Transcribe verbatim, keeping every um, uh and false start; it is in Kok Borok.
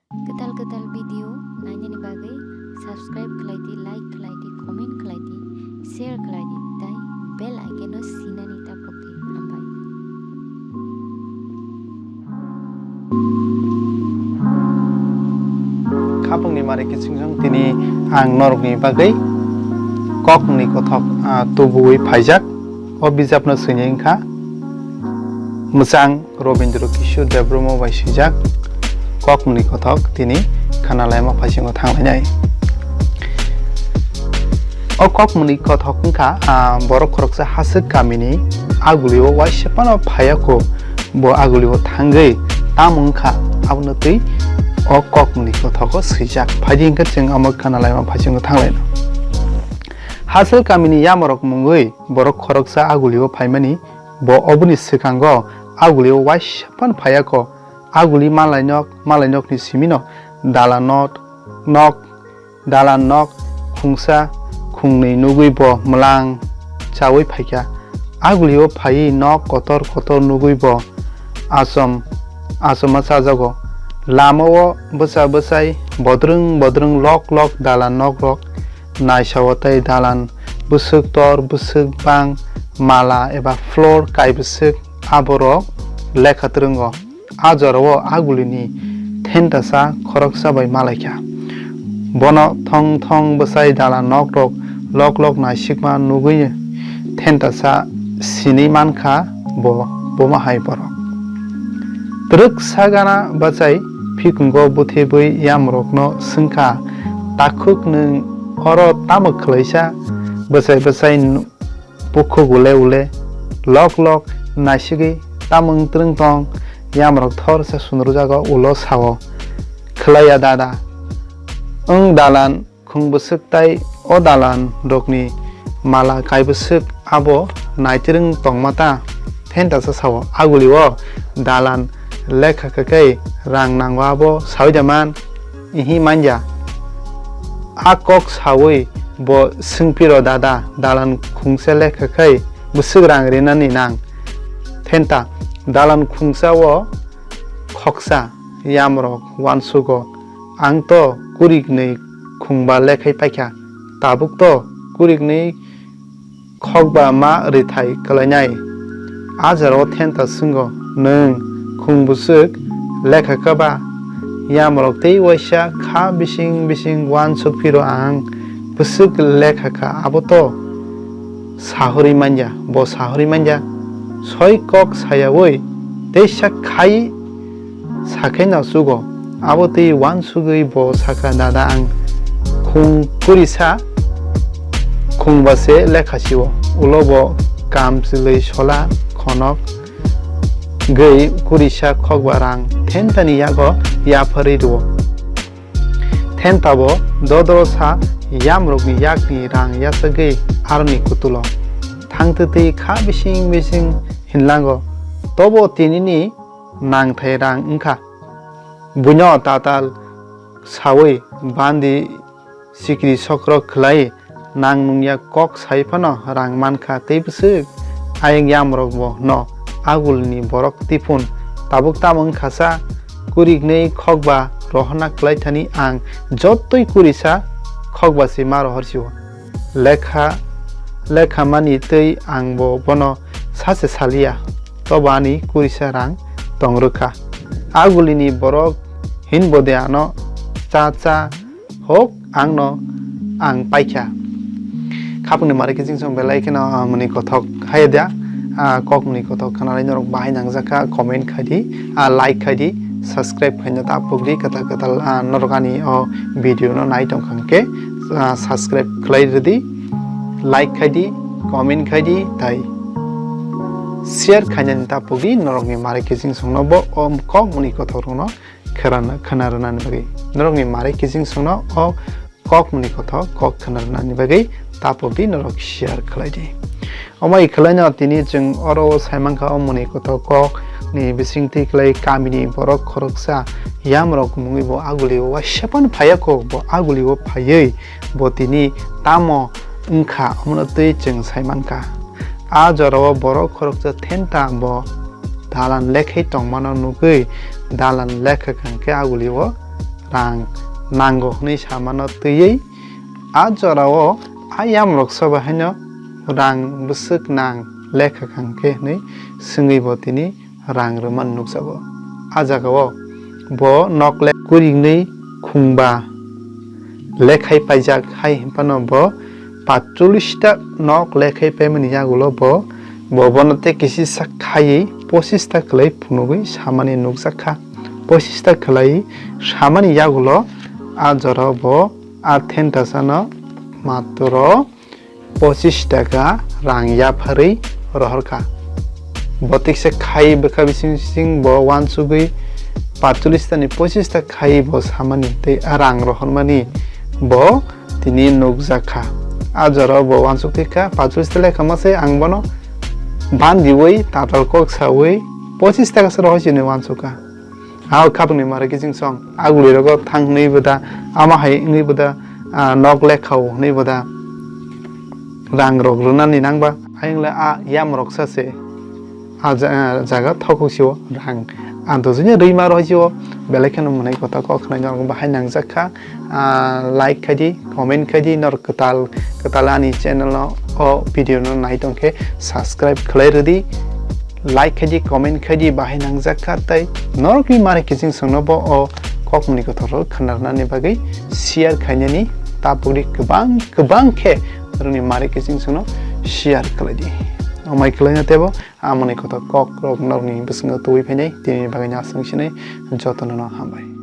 Kwtal kwtal video nainani bagwi subscribe khlai di, like khlai di, comment khlai di, share khlai di, tei bell icon no sinani ta pok di. Hambai. Khapangni mari kiching jong tini ang norokni bagwi kokni kothok, ah, tubuwi phaijak. O bijapno swini wngkha mwchang Robindra Kishore Debbarma bai swijak kokmwni kothok tini khana laima phaisingo thanglainai. O kokmwni kothok wngkha, ah, borok khoroksa haswk kamini agulio waisa phano phaiya kho, bo agulio thangwi tamo wngkha, abono twi o kokmwni kothogo swijak. Phaidi hwnkhe chwng omo khana laima phaisingo thanglaino. Haswk kamini yamarok mungwi borok khoroksa agulio phaimani, bo oboni swkango agulio waisa phano phaiya kho. Aguli malainok, malainokni simino dalan nok, nok, dalan nok khungsa khungnwi nugwi bo mwlang chawi phaikha. Agulio phaiwi nok kotor kotor nugwi bo achom, achoma chajago. Lamao bwsa bwsai bodrwng bodrwng lok lok dalan nokrok naisao tei dalan bwswk tor bwswk bang mala eba floor kaibwswk aborok lekha twrwngo. A jorao agulini thentasa khoroksa bai malaikha. Bono thong thong bwsai dalan nokrok lok lok naisikma nugwi thentasa sinwi mankha bo buma hai borok. Twrwksa gana bachai phikungo bwthebwi yamrokno swngkha, "Takhuk nwng oro tamo khwlaisa?" Bwchai bwchai nu-, bukhuk ule ule lok lok naisigwi, "Tamo wng twrwng tong?" Yamrok thorsa sunrwjago ulo sao, "Khwlaiya dada, wng dalan khung bwswk tai o dalan rokni mala kai bwswk abo naitirwng tongma ta?" Thentasa sao, "Agulio dalan lekha kakai rang nango abo sawi da man?" Ihi manya. A kok sawi bo swngphiro, "Dada, dalan khungsa lekha khai bwswk rang rinani nang?" Thenta, "Dalan khungsa o khoksa yamrok uansugo, ang to kuriknwi khungba lekhai paikha, tabuk to kuriknwi khokba ma rithai kwlainai." A jorao thenta swnggo, "Nwng khung bwswk lekha kha ba?" Yamrok tei waisa kha bising bising uansuk phiro, "Ang bwswk lekha kha abo to sahorwi manya, bo sahorwi manya." Soi kok sayaui teisa khai sakhaino chugo. Abo twi uansugwi bo sakha, "Dada, ang khung kurisa khungba se lekha sio." Ulo bo kamchwlwi sola khonok gwi kurisa khokba rang thentani yago yapharwi rwo. Thenta bo dodro sa yamrokni yakni rang yachagwi aroni kutulo thangtwtwi kha bising bising hinlango. Tobo tinini nangthai rang wngkha. Buino tatal saui bandi sikri sokro khlai nang nungya kok sai phano rang mankha tei bwswk. Ayang yamrok bo no agulni borok tiphun tabuk tamo wngkha sa, kuriknwi khokba rohorna khlai thani ang jotoi kurisa khokba se ma rohor sio. Lekha, lekha mani twi ang bo bono sache salia, tobo ani kurisa rang tong rwkha. Agulini borok hinbo de ano cha cha hok ang no ang paikha. Khapungni mari kiching song belai kheno, ah, muni kothok hai da, ah, kok muni kothok khanalai norok bahai nangjakha, comment khai di, ah, like khai di, subscribe khaina ta pok di, kwtal kwtal, ah, norok ani o video no nai tong kha hwnkhe, ah, subscribe khlai rwdi, like khai di, comment khai di, tai share khainani ta pok di, norokni mari kiching songno bo o kok muni kothok rokno khwrana-, khwna rwnani bagwi. Norokni mari kiching songno o kok muni kothok kok khwna rwnani bagwi ta pok di, norok share khlai di. Omo i khlaino tini chwng oro sai mankha o muni kothok kok ni bisingtwi khlai kamini borok khoroksa yamrok mungwi bo agulio waisa phano phaiya kho, bo agulio phaiwi bo tini tamo wngkha omono twi chwng sai mankha. A jorao borok khoroksa thenta bo dalan lekhai tongmano nugwi dalan lekha kha hwnkhe agulio rang nango hwnwi samano twiwi a jorao a yamroksa bai haino rang bwswk nang lekha kha hwnkhe hwnwi swngwi bo tini rang rwmani nukjago. A jagao bo nok le kwrwngwi khungba lekhai paijak hai hwnphano bo patchollish ta nok lekhai paimani yagulo bo, bo bono tei kisisa khaiwi pochis ta kwlai phunugwi samani nukjakha. Pochis ta kwlai samani yagulo a jorao bo a thentasano matro pochis taka rang yapharwi rohorkha. Bo tiksa khai bwkha bising bising bo uansugwi patchollish tani pochis ta khai bo samani tei a rang rohormani bo tini nukjakha. A jorao bo uansuk tikha patchollish ta lekha mase ang bono bandiwi tatal kok sawi pochis taka se rohor sini uansukha. Hao khapangni mare kiching song. Aguli rogo thang hwnwi boda, ama hai wngwi boda, ah, nok lekhao hwnwi boda. Rang rok rwnani nangba, ayang le a yam rok sa se. A ja-, ah, jaga thokok sio rang. Ang to jini rima roi sio, belai kheno mwnai kota kok khwnai norok bahai nangjak kha. Ah, like khai di, comment khai di, norok kwtal, kwtal ani channel no, o video no nai tong khe subscribe khlai rwdi. Like khai di, comment khai di, bahai nangjak kha tei norokni mare kiching songno bo o kokmoni kothor rok khnarnani bagwi share khainani tabukdi kwbang kwbang khe norokni mare kiching songno share khlai di. Amai khlaina tebo amoni kothor kok rok norokni bwskango tubui phainai tini bagwi no aswk sinai jotono no hambai.